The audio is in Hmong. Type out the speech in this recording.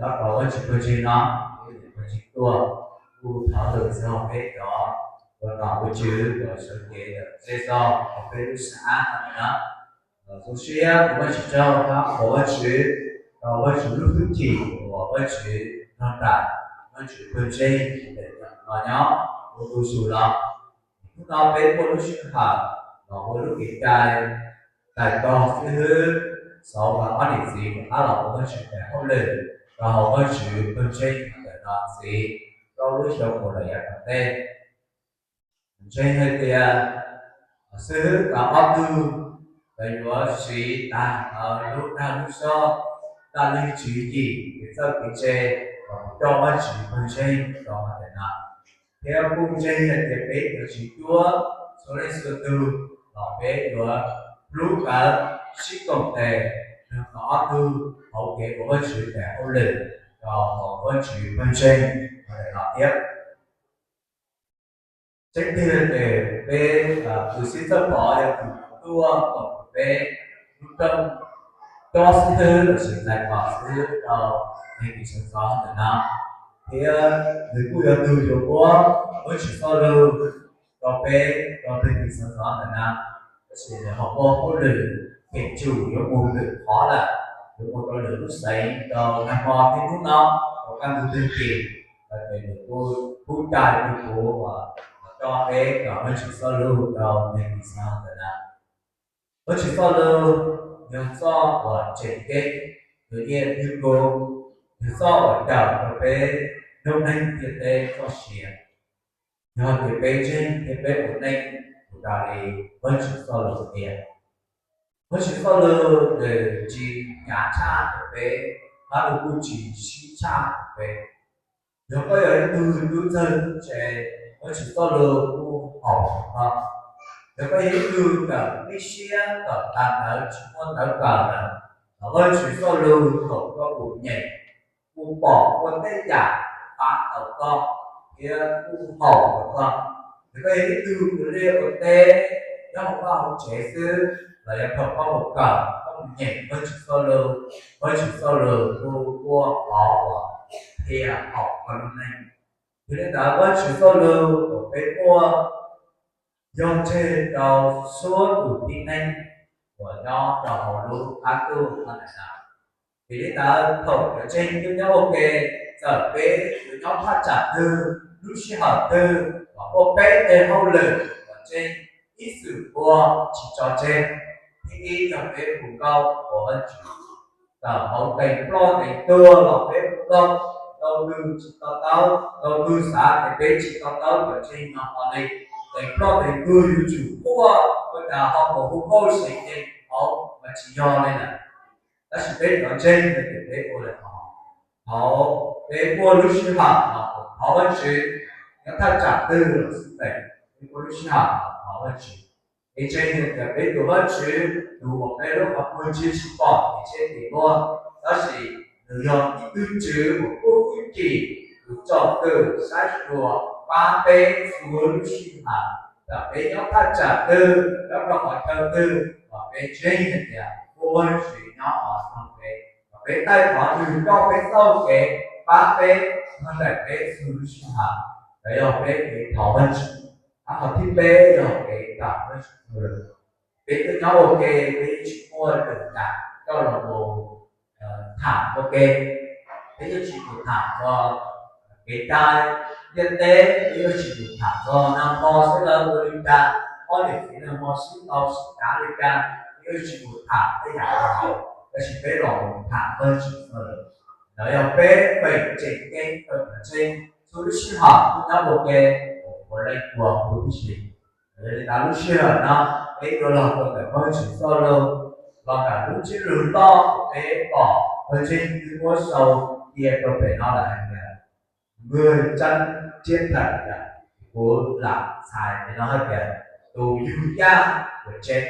Rau qhov Vajtswv pawg ntseeg no, pawg ntseeg tuaj, kuj thov lwm xyoo peb cov uas nom ua tswv uas sawv cev ntawm Zej Zog, peb lub sab no na. Zoo siab tus Vajtswv tsaug, thov ua Vajtswv, rau Vajtswv lub hwj chim uas Vajtswv nrog nraim, Vajtswv pawg ntseeg no nyob ua ntu zus los. Hnub no peb muaj lub sij hawm los ua lub kev cai tais tos xib hwb Xauv Vam ob niam txiv rov qab los ua Vajtswv tes hauj lwm, rau hauv Vajtswv pawg ntseeg ntawm no ntxiv rau lub xyoo mus lawm yav tom ntej. Ntseeg hais tias xib hwb tau ob tug, lawv yuav siv tag lub dag lub zog, tag lub tswv yim, kev txawj kev ntse, los coj Vajtswv pawg ntseeg rau ntawm no. Thiab kuj ntseeg hais tias peb yuav tsis cuab txhua leej txhua tug, los peb yuav hlub kawv, sib koom tes, nrog tau ob tug hauv kev ua Vajtswv tes hauj lwm rau hauv Vajtswv pawg ntseeg ntawm no thiab. Tseeb tiag ces peb tus xib hwb Txawj Pov yog tus tuaj koom peb lub rooj cob xib hwb lossis tais tos xib hwb rau neeg kws sawv ntxov ntawm no, thiab nws kuj yog tus yuav muab Vajtswv txoj lus rau peb, rau neeg kws sawv ntxov ntawm no. Tab sis nws ho muaj hauj lwm phem tsum yuav mus lwm qhov lawm, yuav mus rau lwm lub xeev rau nag hmo thiab hnub no, rau kaj ntug tag kis, ces nws kuj pub cai rau kuv uas coj peb los Vajtswv txoj lus rau neeg kws sawv ntxov ntawm no. Vajtswv txoj lus yog txoj uas tseem ceeb, nws nyiaj nws kub, yog txoj uas cawm rau peb noob neej ntiaj teb txoj sia. Yog tias peb ntseeg thiab peb ua neej raws li Vajtswv txoj lus tias, Vajtswv txoj lus nws tsis hnyav tshaj rau peb, hab nws kuj tsis sib tshaj rau peb. Yog koj yog ib tug tub txawg tub ntse, Vajtswv txoj lus kuj haum rau koj. Yog koj yog ib tug kawm ib siab kawm tag ntawv tsis muaj ntawv kawm lawm, los Vajtswv txoj lus thaum koj mus nyeem, kuj pom muaj tej yam pab tau koj thiab kuj haum rau koj. Yog koj yog ib tug ua liaj ua teb nyob hauv vaj hauv tsev xwb, los yog thaum koj mus kawm koj mus nyeem Vajtswv txoj lus, Vajtswv txoj lus kuj ua qhov uas qhia haum koj lub neej. Yog li ntawd Vajtswv txoj lus uas peb muaj yog tseg rau suab tus tib neeg uas nyob rau hauv lub qab ntuj no ntawm no. Vim li ntawd thaum cov ntseeg twb nyob ua ke, txawm peb yuav nyob thaj tsam twg, lub sij hawm twg, los ua peb tej hauj lwm cov ntseeg ib txwm ua tsis tso tseg. Thib ib yog peb hu nkauj ua Vajtswv, txawm hauv teem ploj teem tuag los peb hu nkauj. Ntau tug tsis to taub, ntau tug xav tias peb tsis to taub cov ntseeg no hlo li. Teem ploj teem tuag yuav tsum quaj, ua cas ho mus hu nkauj seev ceev hauv mas tsis yog li lawm. Tab sis peb cov ntseeg no ces peb ua li hov, thaum peb muaj lub sij hawm los thov Vajtswv, nyob thaj tsam twg los xij peem, peb muaj lub sij hawm los thov Vajtswv. Peb ntseeg tias peb tus Vajtswv, tus uas peb lub qhov muag ntsia tsis pom kev tshiab kev luag, tab sis nws yog ib tug tswv uas kuj hwj chim, tus tsom kwm saib xyuas pab peb txhua lub sij hawm. Txawm peb nyob thaj tsam twg, nyob rau qhov chaw twg, los peb ntseeg hais tias muaj Vajtswv nyob hauv nroog peb, los peb taij thov nws coj peb txoj kev, pab peb, nrog nraim peb txhua lub sij hawm. Ntawd yog peb kev thov Vajtswv. Qhov thib peb yog kev kawm Vajtswv txoj lus. Peb twb nyob ua ke, peb yeej tsis muaj lwm yam coj los mus tham ua ke. Peb yeej tsis mus tham txog kev cai ntiaj teb, peb yeej tsis mus tham txog nag hmo sib law ua li cas, ob niam txiv nag hmo sib tau sib cav li cas, peb yeej tsis mus tham tej yam no, tab sis peb los mus tham Vajtswv txoj lus. Ntawd yog peb feem tseem ceeb rau cov ntseeg txhua lub sij hawm twb nyob ua ke, ua leej ua hu tib si. Yog li ntawd lub sij hawm no peb yuav los rau ntawm Vajtswv txoj lus, los ntawm lub ntsiab lus loj uas peb pom pawg ntseeg twb muab sau cia rau pem no lawm hais tias, Người chăn chiên thịt, kuv lam txhais li no hais tias, tus yug yaj uas tsev